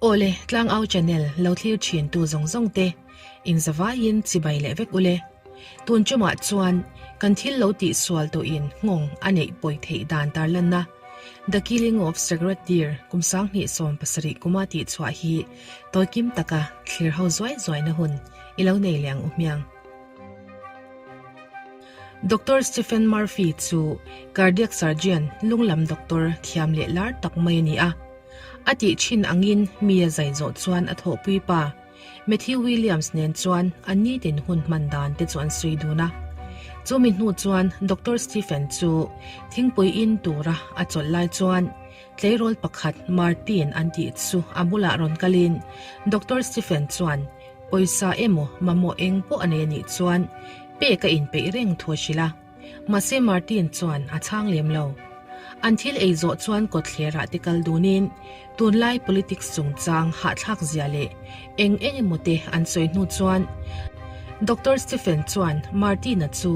Awle, Tlangau Channel lo thlir thin tu zawng zawng te, in zavaiin chibai leh vek ule. Tun chumah chuan kan thil lo tih sual tawhin nghawng a neih pawi theih dan tarlanna The Killing of Sacred Deer kum 2017 kuma tih chhuah hi tawikim taka thlir ho zuai zuaina hun i lo nei leh ang u hmiang. Doctor Stephen Murphy chu cardiac surgeon lunglam doctor thiam leh lar tak mai a ni a. A tih thin angin mi a zai zawh chuan a thawhpui pa Matthew Williams nen chuan an nitin hun hman dan te chu an sawi dun a. Chumi hnu chuan Doctor Stephen chu thingpui in tura a chawlh lai chuan tleirawl pakhat Martin an tih chu a bulah rawn kalin Doctor Stephen chuan pawisa emaw mamawh eng pawh a nei a nih chuan pek a inpeih reng thu a hrilh a. Mahse Martin chuan a chhang lem lo. An thil ei zawh chuan kawtthlerah te kal dunin tunlai politics chungchang hahthlak zia leh eng eng emaw te an sawi hnu chuan Doctor Stephen chuan Martin-a chu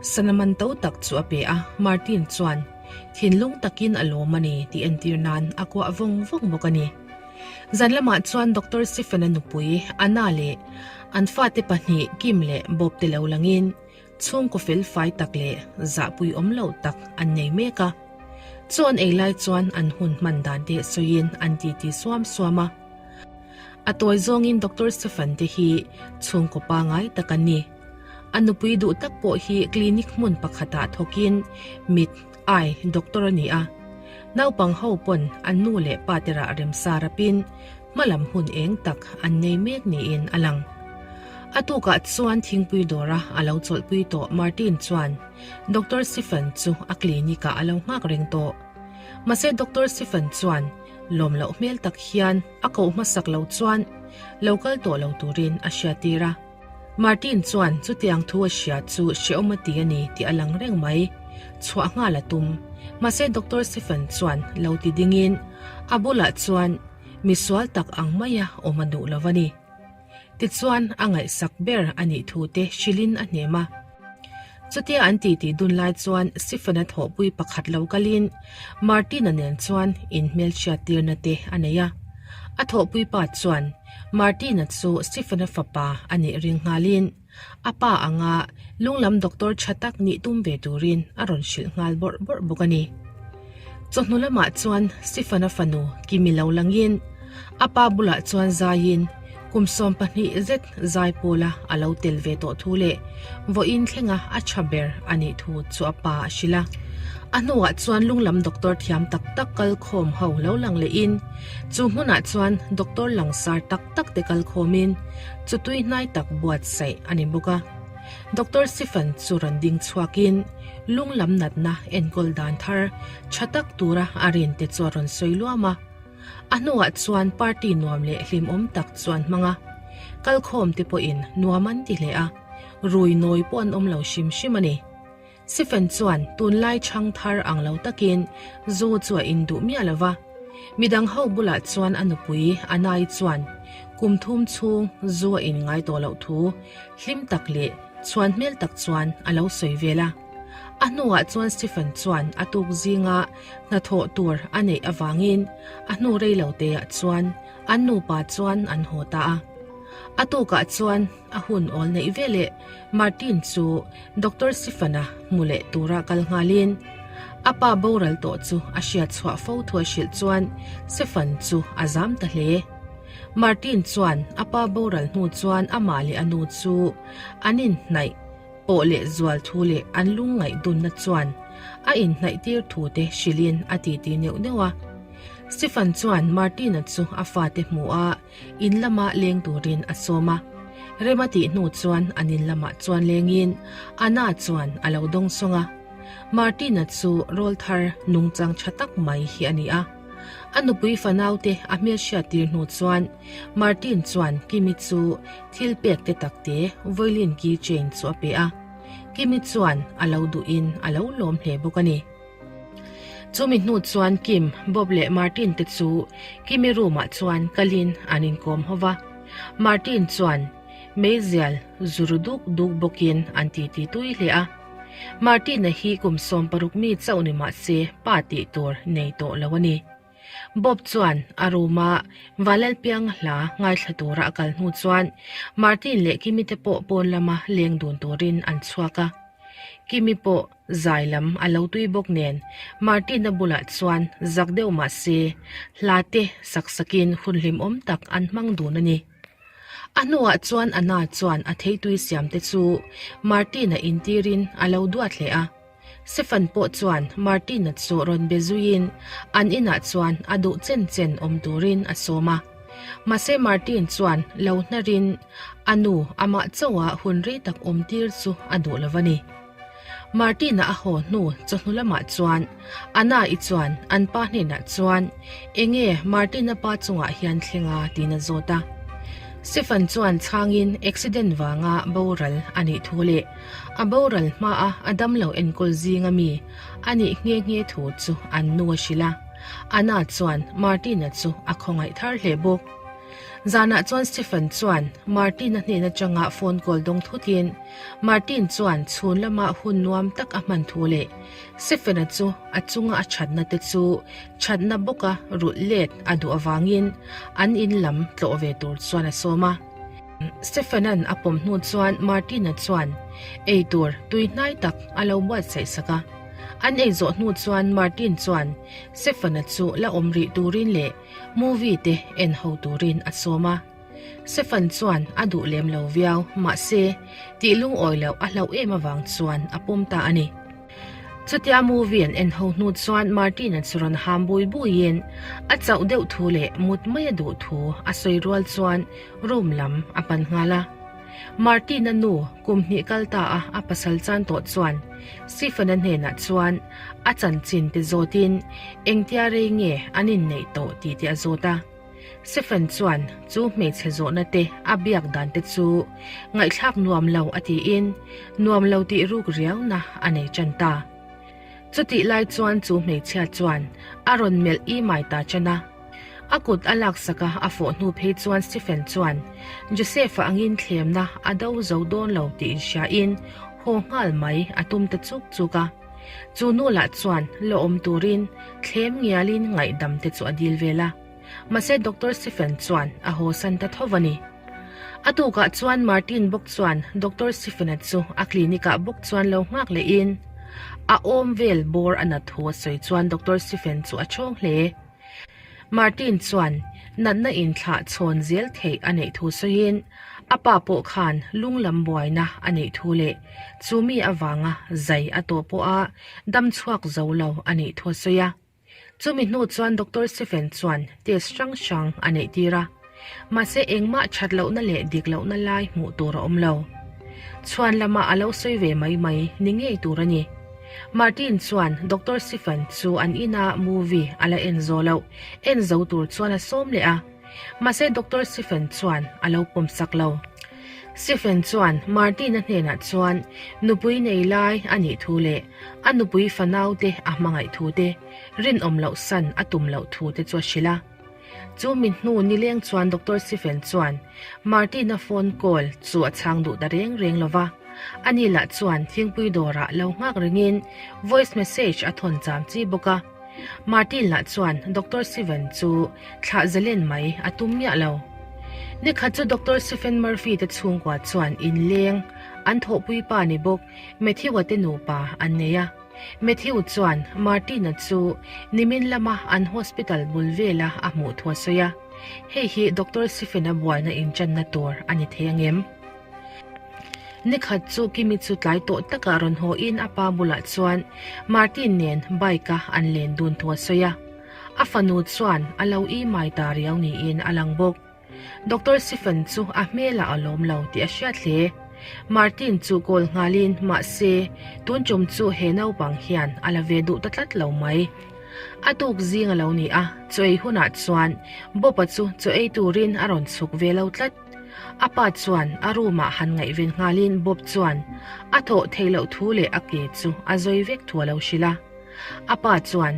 sana man to tak chu a pe a, Martin chuan thinlung takin a lawm a ni tih entir nan a kuah vawng vawng bawk a ni. Zan lamah chuan Doctor Stephen-a nupui Anna leh an fate pahnih Kim leh Bob te lo langin Chhungkaw fel fai tak leh zahpui awm loh tak an nei mek a. Chaw an ei lai chuan an hun hman dan te sawiin an titi suam suam a. A tawi zawngin Doctor Stephen te hi chhungkaw pangai tak an ni. A nupui duh tak pawh hi clinic hmun pakhatah thawkin mit, eye, doctor a ni a. Naupang ho pawn an nu leh pa te rah remsa rapin Hmalam hun eng tak an nei mek niin a lang. A tukah chuan thingpui dawra a lo chawlhpui tawh Martin chuan Doctor Stephen chu a clinic ah a lo nghak reng tawh. Mahse Doctor Stephen chuan lawm loh hmel tak hian a koh hmasak lo chuan lo kal tawh lo turin a hriattir a. Martin chuan chutiang thu a hria chu hrehawm a ti a ni tih a lang reng mai. Chhuah nghal a tum. Mahse Doctor Stephen chuan lo ti dingin a bulah chuan misual tak ang maia awm a duh lo a ni. Tichuan a ngaihsak ber a nih thu te hrilhin a hnem a. Chutia an titi dun lai chuan Stephen-a thawhpui pakhat lo kalin Martin-a nen chuan inhmelhriat tirna te a nei a. A thawhpui pa chuan Martin-a chu Stephen-a fapa a nih ring nghalin a pa anga lunglam doctor tha tak nih tum ve turin a rawn hrilh nghal bawrh bawrh bawk a ni. Chawhnu lamah chuan Stephen-a fanu Kimi lo langin a pa bulah chuan zaiin Kum 12 zet zai pawla a lo tel ve tawh thu leh vawiin thlenga a tha ber a nih thu chu a pa a hrilh a. A hnuah chuan lunglam doctor thiam tak tak kal khawm ho lo lang lehin chu hmunah chuan doctor langsar tak tak te kal khawmin chu tui hnai tak buatsaih a ni bawk a. Doctor Stephen chu rawn ding chhuakin lunglam natna enkawl dan thar tha tak tura a rin te chu a rawn sawi luam a. A hnuah chuan party nuam leh hlimawm tak chuan hmang a, kalkhawm te pawhin nuam an ti hle a, rui nawi pawh an awm lo hrim hrim a ni. Stephen chuan tunlai chhang thar ang lo takin zu chu a in duh miah lo va, midang ho bulah chuan a nupui Anai chuan kum thum chhung zu a in ngai tawh loh thu hlim tak leh chhuan hmel tak chuan a lo sawi vel a. A hnuah chuan Stephen chuan a tuk zinga hnathawh tur a neih avangin a hnu rei lo teah chuan an nupa chuan an haw ta a. A tukah chuan a hun awl neih veleh Martin chu Doctor Stephen-a hmu leh tura kal nghalin a pa boral tawh chu a hriat chhuah fo thu a hrilh chuan Stephen chu a zam ta hle. Martin chuan a pa boral hnu chuan amah leh a nu chu an inhnaih Pawh leh zual thu leh an lungngaih dunna chuan a inhnaih tir thu te hrilhin a titi neuh neuh a. Stephen chuan Martina chu a fate hmu a, in lama leng turin a sawm a. Rem a tih hnu chuan an in lamah chuan lengin Anna chuan a lo dawngsawng a. Martina chu rawlthar nungchang tha tak mai hi a ni a. A nupui fanaute a hmelhriat tir hnu chuan Martin chuan Kimi chu thil pek te tak te violin key chain chu a pe a. Kimi chuan a lo duhin a lo lawm hle bawk a ni. Chumi hnu chuan Kim, Bob leh Martin te chu Kimi room ah chuan kalin an inkawm ho va. Martin chuan meizial zu ru duk duk bawkin an titi tui hle a. Martin-a hi kum 16 mi chauh ni mah se pa tih tur nei tawh lo a ni. Bob chuan a room-a Vanlalpianga hla ngaithla tura a kal hnu chuan Martin leh Kimi te pawh pawn lama leng dun turin an chhuak a. Kimi pawh zai lam a lo tui bawk nen Martin-a bulah chuan zak deuh mah se hla te sak sakin hun hlimawm tak an hmang dun a ni. A hnuah chuan Anna chuan a theitui siam te chu Martin-a intirin a lo duat hle a. Stefan pawh chuan Martin-a chu rawn be zuiin an inah chuan a duh chen chen awm turin a sawm a. Mahse Martin chuan lo hnarin a nu amah chauha hun rei tak awm tir chu a duh lo a ni. Martin-a a haw hnu chawhnu lamah chuan Anna-i chuan an pa hnenah chuan enge Martin-a pa chungah hian thleng a tiin a zawt a. Stefan chuan chhangin accident vanga boral a nih thu leh A boral hmaa a damlo enkawl zinga mi a nih nghe nghe thu chu an nu a hrilh a. Anna chuan Martina chu a khawngaih thar hle bawk. Zanah chuan Stephen chuan Martina hnen atanga phone call dawng thutin Martin chuan chhun lama hun nuam tak a hman thu leh Stephen-a chu a chunga a thatna te chu thatna bawka rulh let a duh avangin an in lam tlawh ve tur chuan a sawm a. Stephen-a'n a pawm hnu chuan Martin-a chuan ei tur tui hnai tak a lo buatsaih sak a. An ei zawh hnu chuan Martin chuan Stephen-a chu la awm rih turin leh movie te en ho turin a sawm a. Stephen chuan a duh lem lo viau, mahse tih lungawi loh a hlauh em avang chuan a pawm ta a ni. Chutia movie an en ho hnu chuan Martin-a chu rawn ham bui buiin a chauh deuh thu leh mut mai a duh thu a sawi rual chuan room lam a pan nghal a. Martin-a nu kum hnih kal ta a a pasal chan tawh chuan Stephen-a hnenah chuan a chanchin te zawtin engtia rei nge an inneih tawh tih te a zawt a. Stephen chuan chu hmeichhe zawhna te a biak dan te chu ngaihthlak nuam lo a tiin nuam lo tih ruk riauna a nei tan ta. Chutih lai chuan chu hmeichhia chuan a rawn melh i mai ta tan a. A kut a laksak a, a fawh hnu phei chuan Stephen chuan Joseph-a angin thlemna a do zo dawn lo tih inhriain haw nghal mai a tum ta chuk chuk a. Chu nu lah chuan la awm turin thlem ngialin ngaihdam te chu a dil vel a. Mahse Doctor Stephen chuan a haw san ta tho a ni. A tukah chuan Martin bawk chuan Doctor Stephen-a chu a clinic-ah bawk chuan lo nghak lehin a awm vel bawr a nat thu a sawi chuan Doctor Stephen chu a chhawng hle. Martin chuan natna inthlah chhawn zel theih a neih thu sawiin a pa pawh khan lung lam buaina a neih thu leh chu mi avanga zai a tawh pawha dam chhuak zo lo a nih thu a sawi a. Chumi hnu chuan Doctor Stephen chuan test hrang hrang a neih tir a, mahse engmah that lohna leh dik lohna lai hmuh tur a awm lo. Chhuan lamah a lo sawi ve mai mai ni ngei tur a ni. Martin chuan Doctor Stephen chu an ina movie a la en zo loh en zo tur chuan a sawm leh a, mahse Doctor Stephen chuan a lo pawm sak lo. Stephen chuan Martin-a hnenah chuan nupui nei lai a nih thu leh a nupui fanau te a hmangaih thu te, rinawm loh san a tum loh thu te chu a hrilh a. Chu mi hnu nileng chuan Doctor Stephen chuan Martin-a phone call chu a chhang duh ta reng reng lo va. Ani lah chuan thingpui dawrah lo nghak rengin voice message a thawn cham chi bawk a. Martin lah chuan Doctor Stephen chu thlah zalen mai a tum miah lo. Nikhat chu Doctor Stephen Murphy te chhungkua chuan inleng an thawhpui pa ni bawk Matthew-a te nupa an nei a. Matthew chuan Martin-a chu nimin lama an hospital bul vela a hmuh thu a sawi a. Hei hi Doctor Stephen-a buaina inṭanna tur a ni thei angem? Nikhat chu Kimi chu tlai tawh takah rawn haw in a pa bulah chuan Martin nen bike-a an len dun thu a sawi a. A fanu chuan a lo i mai ta riau niin a lang bawk. Doctor Stephen chu a hmelah a lawm lo tih a hriat hle. Martin chu kawl nghalin mahse tun tum chu he naupang hian a la ve duh ta tlat lo mai. A tuk zing a lo ni a, chaw ei hunah chuan Bob-a chu chaw ei turin a rawn chhuk ve lo tlat. A pa chuan a room ah han ngaihven nghalin Bob chuan a thawh theih loh thu leh a ke chu a zawi vek thu a lo hrilh a. A pa chuan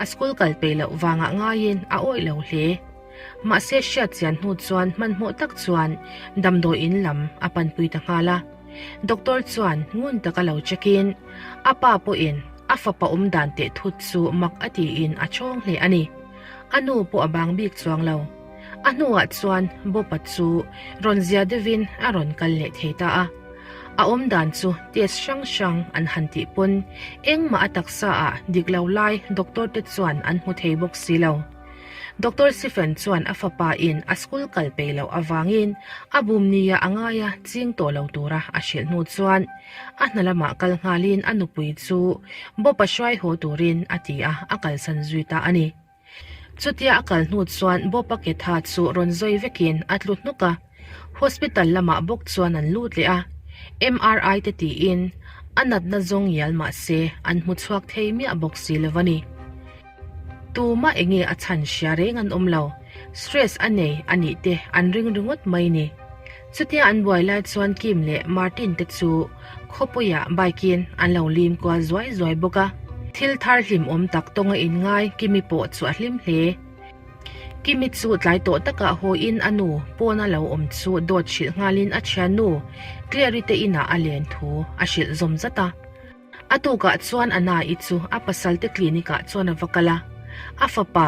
a school kal peih loh vangah ngaiin a awih lo hle. Mahse hriat chian hnu chuan hmanhmawh tak chuan damdawi in lam a panpui ta nghal a. Doctor chuan ngun taka lo check in a pa pawhin a fapa awm dan teh thut chu mak a tiin a chhawng hle a ni. A nu pawh a bang bik chuang lo. A hnuah chuan Bob-a chu rawn zia deuhin a rawn kal leh thei ta a. A awm dan chu test hrang hrang an han tih pawn engmah a taksa ah dik lo lai doctor te chuan an hmu thei bawk si lo. Doctor Stephen chuan a fapa in a school kal peih loh avangin a bum nia a ngai a ching tawh lo tura a hrilh hnu chuan a hna lamah kal nghalin a nupui chu Bob-a hruai haw turin a ti a, a kalsan zui ta a ni. Chutia a kal hnu chuan Bob-a ketha chu rawn zawi vekin a tlu hnuk a, hospital lamah bawk chuan an lut leh a, MRI te tiin a natna zawng ngial mah se an hmu chhuak thei miah bawk si lo a ni. Tumah enge a chhan hria reng an awm lo, stress a nei a nih te an ring ringawt mai ni. Chutia an buai lai chuan Kim leh Martin te chu khawpuiah bike in an lo lim kual zuai zuai bawk a. Thil thar hlimawm tak tawnga inngai Kimi pawh chu a hlim hle. Kimi chu tlai tawh takah haw in a nu pawna lo awm chu dawt hrilh nghalin a thiannu Clary te inah a len thu a hrilh zawm zat a. A tukah chuan Anna-i chu a pasalte clinic-ah chuan a va kal a. A fapa,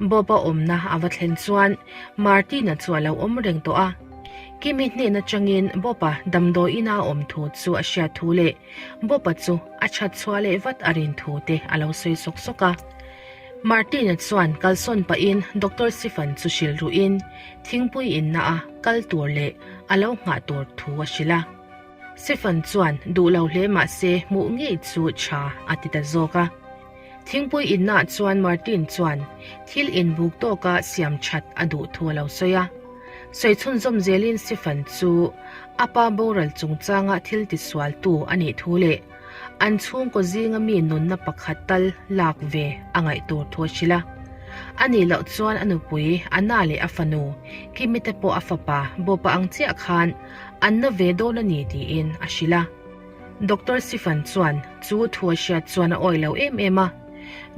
Bob-a awmna a va thlen chuan Martin-a chu a lo awm reng tawh a. Kimi hnen atangin Bob-a damdawiin-a a awm thu chu a hriat thu leh Bob-a chu a that chhuah leh vat a rin thu te a lo sawi sawk sawk a. Martin-a chuan kalsawn pahin Doctor Stephen chu hrilh ruhin thingpui inna a kal tur leh a lo nghah tur thu a hrilh a. Stephen chuan duh lo hle mah se hmuh ngei chu tha a ti ta zawk a. Thingpui innaah chuan Martin chuan thil inbuk tawka siam that a duh thu a lo sawi a. Sawi chhunzawm zelin Stephen chu a pa boral chungchanga thil tisualtu a nih thu leh an chhungkaw zinga mi nunna pakhat tal lak ve a ngaih tur thu a hrilh a. A nih loh chuan a nupui Anna leh a fanu Kimi te pawh a fapa Bob-a ang chiah khan An na ve dawn a ni tiin a hrilh a. Doctor Sifan chuan chu thu a hriat chuan a awih lo em em a.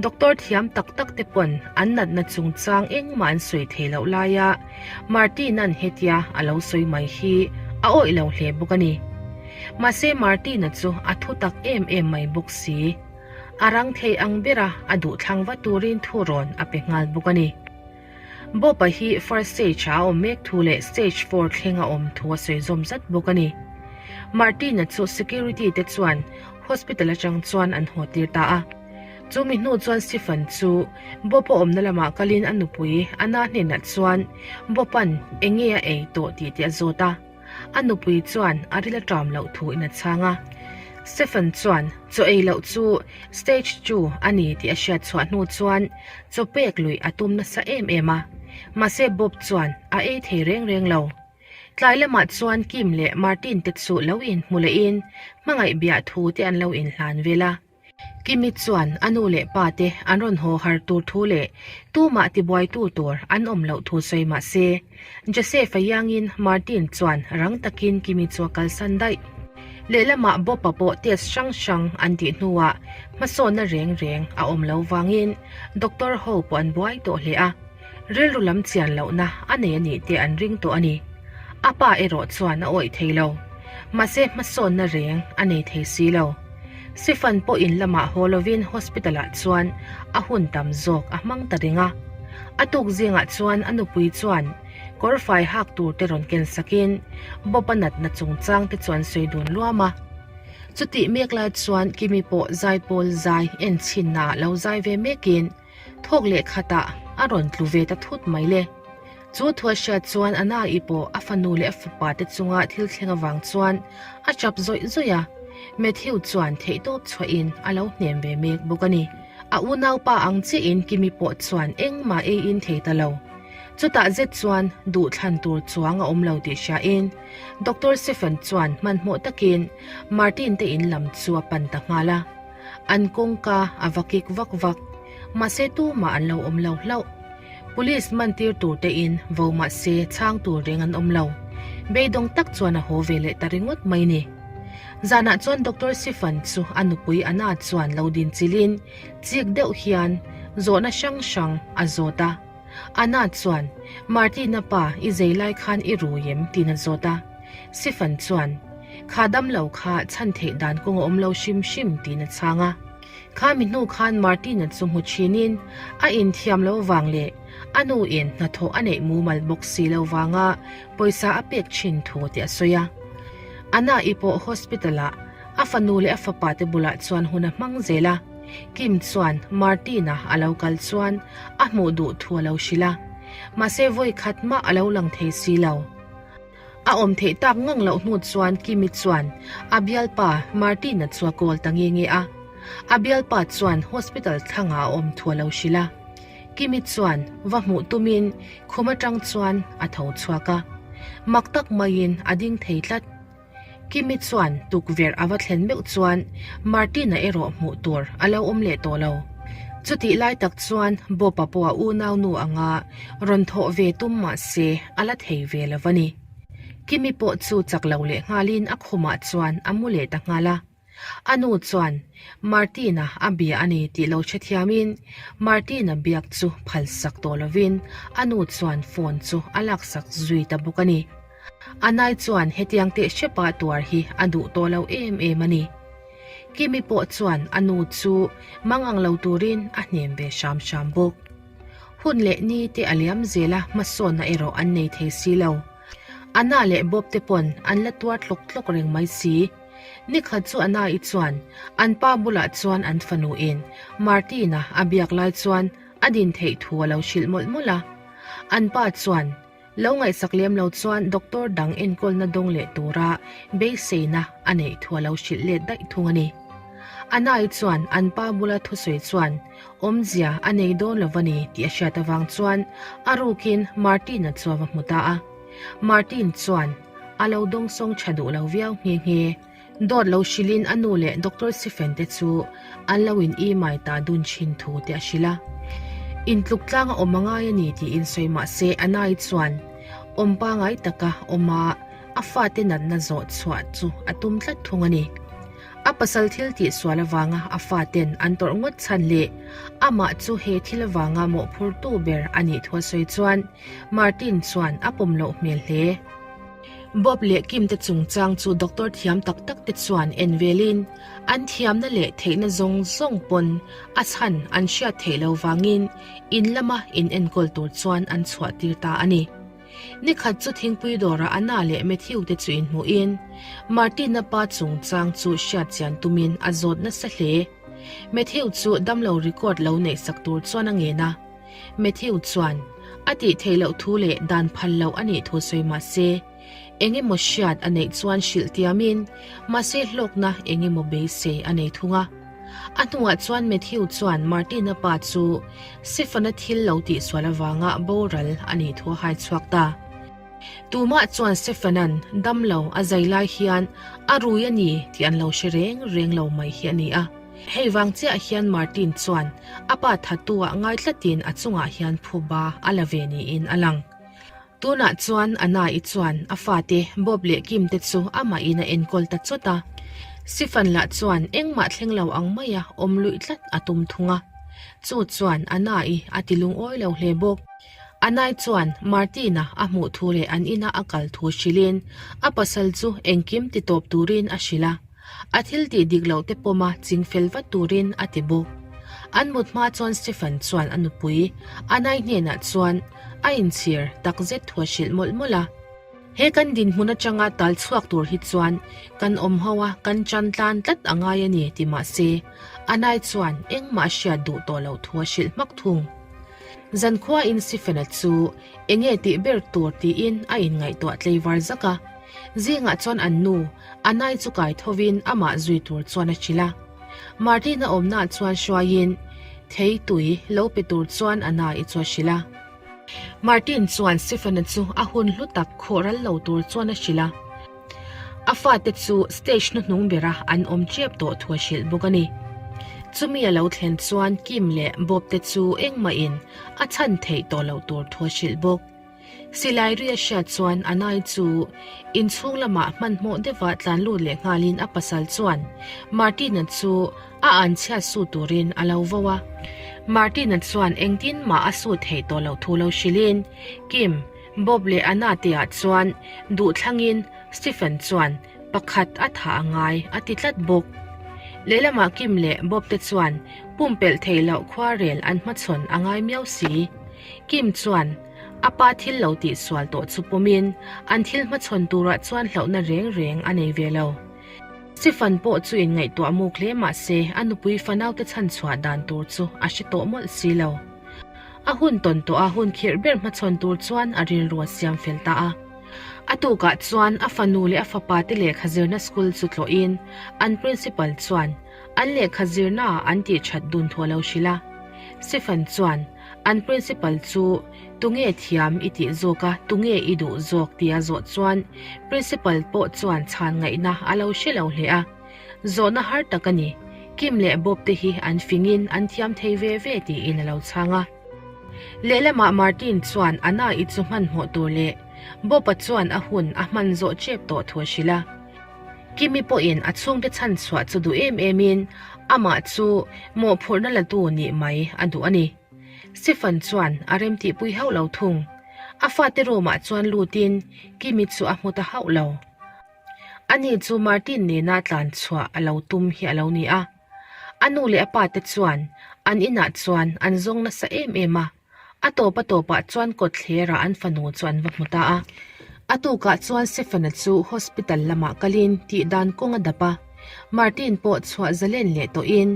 Doctor thiam tak tak te pawn an natna chungchang engmah an sawi thei loh laia Martin-a'n hetia a lo sawi mai hi a awih lo hle bawk a ni. Mahse Martin-a chu a thu tak em em mai bawk si. A rang thei ang bera a duh thlang va turin thu rawn a pe nghal bawk a ni. Bob-a hi first stage ah a awm mek thu leh stage four thleng a awm thu a sawi zawm zat bawk a ni. Martin-a chu security te chuan hospital atang chuan an haw tir ta a. Chu mi hnu chuan Stephen chu Bob-a awmna lamah kalin a nupui Anna hnenah chuan Bob-a'n eng nge a ei tawh tih te a zawt a. A nupui chuan a ril a ṭam loh thu in a chhang a. Stephen chuan chaw ei loh chu stage two a ni tih a hriat chhuah hnu chuan chaw pek luih a tum nasa em em a. Mahse Bob chuan a ei thei reng reng lo. Tlai lamah chuan Kim leh Martin te chu lo inhmu lehin hmangaih biah thu te an lo inhlan vel a. Kimi chuan a nu leh pa te an rawn haw har tur thu leh tumah tibuaitu tur an awm loh thu sawi mah se, Joseph-a iangin Martin chuan rang takin Kimi chu a kalsan daih. Lehlamah Bob-a pawh test hrang hrang an tih hnuah hmasawnna reng reng a awm lo vangin doctor ho pawh an buai tawh hle a, rilru lam chian lohna a nei a nih te an ring tawh a ni. A pa erawh chuan a awih thei lo. Mahse hmasawnna reng a nei thei si lo. Sifan pawh in lamah haw lovin hospital ah chuan a hun tam zawk a hmang ta reng a. A tuk zingah chuan a nupui chuan kawr fai hak tur te rawn ken sakin Bob a natna chungchang te chuan sawi dun luam a. Chutih mek lai chuan Kimi pawh zaipawl zai en chhinna ah lo zai ve mekin thawk leh khatah a rawn tlu ve ta thut mai le. Chu thu a hriat chuan a nai pawh a fanu leh a fapa te chunga thil thleng avang chuan a tap zawih zawih a, Matthew chuan theihtawp chhuahin a lo hnem ve mek bawk a ni. A unaupa ang chiahin Kimi pawh chuan engmah eiin thei ta lo. Chutah zet chuan duhthlan tur chuang a awm lo tih hriain Doctor Stephen chuan hmanhmawh takin Martin te in lam chu a pan ta nghal a. An kawngka a va kik vak vak, mahse tumah an lo awm lo hlauh. Police man tir tur te in vo mah se chhang tur reng an awm lo. Beidawng tak chuan a haw ve leh ta ringawt mai ni. Zanah chuan Doctor Sifan chu a nupui Anna chuan lo din chilhin chik deuh hian zawhna hrang hrang a zawt a. Anna chuan, Martina pa i zei lai khan i rui em? tiin a zawt a. Sifan chuan, Kha dam lo kha chhan theih dan kawng a awm lo hrim hrim tiin a chhang a. Khami hnu khan Martin-a chu hmu thinin a inthiam lo vang leh a nu in hnathawh a neih mumal bawk si lo vanga pawisa a pek thin thu tih a sawi a. Anna-i pawh hospital-ah a fanu leh a fapa te bulah chuan hun a hmang zel a. Kim chuan Martin-a a lo kal chuan a hmuh duh thu a lo hrilh a. Mahse vawi khat mah a lo lang thei si lo. A awm theih tak ngang loh hnu chuan Kimi chuan a bialpa Martin-a chu a call ta nge nge a. A bialpa chuan hospital thlangah a awm thu a lo hrilh a. Kimi chuan va hmuh tumin khum atang chuan a tho chhuak a. Mak tak maiin a ding thei tlat. Kimi chuan tukverh a va thlen meuh chuan Martin-a erawh hmuh tur a lo awm leh tawh lo. Chutih lai tak chuan Bob-a pawh a unau nu anga rawn thawh ve tum mah se a la thei ve lo a ni. Kimi pawh chu chak lo leh nghalin a khumah chuan a mu leh ta nghal a. A nu chuan Martin-a a bia a ni tih lo hrethiamin Martin-a biak chu phalsak tawh lovin a nu chuan phone chu a laksak zui ta bawk a ni. Anai chuan hetiang teh hrepa tuar hi a duh tawh lo em em a ni. Kimi pawh chuan a nu chu mangang lo turin a hnem ve hram hram bawk. Hun leh ni te a liam zel a, hmasawnna erawh an nei thei si lo. Anna leh Bob te pawn an la tuar tlawk tlawk reng mai si. Nikhat chu Anna-i chuan an pa bulah chuan an fanu in Martin-a a biak lai chuan a din theih thu a lo hrilh mawlh mawlh a. An pa chuan Lo ngaihsak lem lo chuan doctor dang enkawlna dawng leh tura beiseina a neih thu a lo hrilh let daih thung a ni. Anai chuan an pa bula thusawi chuan awmzia a nei dawn lo va ni tih a hriat avang chuan a rukin Martin-a chu a va hmu ta a. Martin chuan a lo dawngsawng tha duh lo viau nghe nghe. Dawt lo hrilhin a nu leh Doctor Stephen te chu an lo in imai ta dun thin thu te a hrilh a. Intluk tlang a awm a ngai a ni tiin sawi mah se Anai chuan awm pangai taka awm a, a fate natna zawh chhuah chu a tum tlat thung a ni. A pasal thil tih sual avanga a faten an tawrh ngawt chhan leh amah chu he thil avanga mawhphurtu ber a nih thu a sawi chuan Martin chuan a pawm loh hmel hle. Bob leh Kim te chungchang chu doctor thiam tak tak te chuan en velin an thiamna leh theihna zawng zawng pawn a chhan an hriat theih lo vangin in lama in enkawl tur chuan an chhuah tir ta a ni. Nikhat chu thingpui dawrah Anna leh Matthew te chu inhmuhin Martin-a pa chungchang chu hriat chian tumin a zawt nasa hle. Matthew chu damlo record lo neihsak tur chuan a ngen a. Matthew chuan a tih theih loh thu leh dan phal loh a nih thu sawi mah se, eng emaw hriat a neih chuan hrilh tiamin mahse hlawkna eng emaw beisei a nei thung a. A hnuah chuan Matthew chuan Martin-a pa chu Stephen-a thil lo tihsual avanga boral a nih thu a hai chhuak ta. Tumah chuan Stephen-a'n damlo a zai lai hian a rui a ni tih an lo hre reng reng lo mai hi a ni a. Hei vang chiah hian Martin chuan a pa thattu-ah ngai tlatin a chungah hian phuba a la ve niin a lang. Tunah chuan Anna-i chuan a fate Bob leh Kim te chu amahin a enkawl ta chawt a. Stephen lah chuan engmah thleng lo ang maia awm luih tlat a tum thung a. Chu chuan Anna-i a ti lungawi lo hle bawk. Anai chuan Martin-a a hmuh thu leh an ina a kal thu hrilhin a pasal chu engkim ti tawp turin a hrilh a. A thil tih dik loh te pawma ching fel vat turin a ti bawk. An mut hma chuan Stephen chuan a nupui Anai hnenah chuan a inchhir takzet thu a hrilh mawlh mawlh a. He kan dinhmun atanga tal chhuak tur hi chuan kan awm ho a, kan chan tlan tlat a ngai a ni ti mah se Anai chuan engmah a hriat duh tawh loh thu a hrilh hmak thung. Zankhuain Stephen-a chu enge tih ber tur tiin a inngaihtuah tleivar zak a. Zingah chuan an nu, Anai chu kai thovin amah zui tur chuan a hrilh a. Martin-a awmnaah chuan hruaiin thei tui lo pe tur chuan Anai chu a hrilh a. Martin chuan Stephen-a chu a hun hlu tak khawh ral lo tur chuan a hrilh a. A fate chu stage hnuhnung bera an awm tep tawh thu a hrilh bawk a ni. Chumi a lo thlen chuan Kim leh Bob te chu engmahin a chhan theih tawh loh tur thu a hrilh bawk. Silai ri a hriat chuan Anai chu inchhung lamah hmanhmawh deuha tlan lut leh nghalin a pasal chuan Martin-a chu a anchhia su turin a lo vo a. Martin-a chuan engtin mah a su theih tawh loh thu lo hrilhin Kim, Bob leh Anna te ah chuan duhthlangin Stephen chuan pakhat a tha a ngai a ti tlat bawk. Lehlamah Kim leh Bob te chuan pumpelh theih loh khuarel an hmachhawn a ngai miau si. Kim chuan a pa thil lo tihsual tawh chu pawmin an thil hmachhawn turah chuan hlauhna reng reng a nei ve lo. Stephen pawh chu inngaihtuah muk hle mah se a nupui fanaute chhanchhuah dan tur chu a hre tawh mawlh si lo. A hun tawn tawh a hun khirh ber hmachhawn tur chuan a rilru a siam fel ta a. A tukah chuan a fanu leh a fapa te lehkha zirna school chu tlawhin an principal chuan an lehkha zirnaah an tih that dun thu a lo hrilh a. Stephen chuan an principal chu tunge thiam i tih zawk a, tunge i duh zawk tia zawh chuan principal pawh chuan chhan ngaihna a lo hre lo hle a. Zawhna har tak a ni. Kim leh Bob te hi an fingin an thiam thei ve ve tiin a lo chhang a. Lehlamah Martin chuan Anna-i chu hmanhmawh tur leh Bob-a chuan a hun a hman zawh chep tawh thu a hrilh a. Kimi pawhin a chhungte chhan chhuah chu duh em emin amah chu mawhphurhna latu nih mai a duh a ni. Stephen chuan a remtihpui hauh lo thung. A fate room-ah chuan lutin Kimi chu a hmu ta hauh lo. Ani chu Martin nena tlan chhuah a lo tum hi a lo ni a. A nu leh a pa te chuan an inah chuan an zawng nasa em em a, a tawp a tawpah chuan kawtthlerah an fanu chu an va hmu ta a. A tukah chuan Stephen-a chu hospital lamah kalin tih dan kawng a dap a, Martin pawh chhuah zalen leh tawhin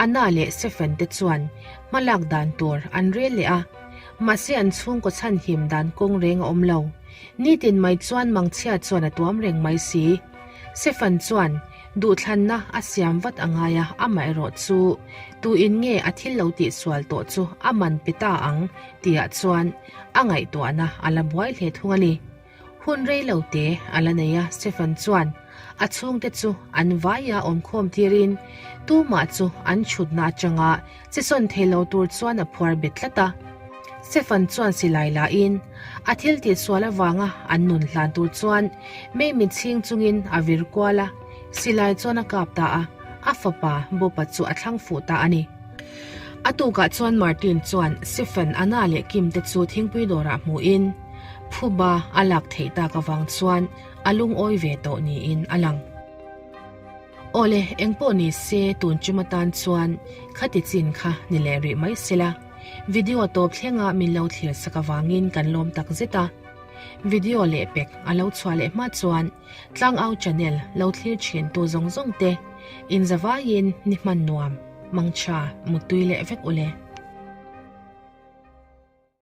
Anna leh Stephen te chuan hmalak dan tur an rel leh a, mahse an chhungkaw chhanhim dan kawng reng a awm lo. Nitin mai chuan mangchhia chuan a tuam reng mai si. Stephen chuan Duhthlanna a siam vat a ngai a, amaherawh chu tuin nge a thil lo tihsual tawh chu a man pe ta ang tihah chuan a ngaihtuahna a la buai hle thung a ni. Hun rei lo te a la nei a, Stephen chuan a chhungte chu an vaia awmkhawm tirin tumah chu an chhutna atanga che sawn thei lo tur chuan a phuar bet tlat a. Stephen chuan silai lahin a thil tihsual avanga an nun hlan tur chuan mei mit chhing chungin a vir kual a, silai chuan a kap ta a, a fapa Bob-a chu a thlang fuh ta a ni. A tukah chuan Martin chuan Stephen, Anna leh Kim te chu thingpui dawrah hmuhin phuba a lak theih tak avang chuan a lungawi ve tawh niin a lang. Awle, engpawh ni se tun tum atan chuan khati chin kha ni leh rih mai sela. Video tawp thlenga min lo thlir sak avangin kan lawm tak zet a. Video leh pek a lo chhuah leh hma chuan Tlangau channel lo thlir thin tu zawng zawng te inzavaiin ni hman nuam, mangtha, muttui leh vek ule.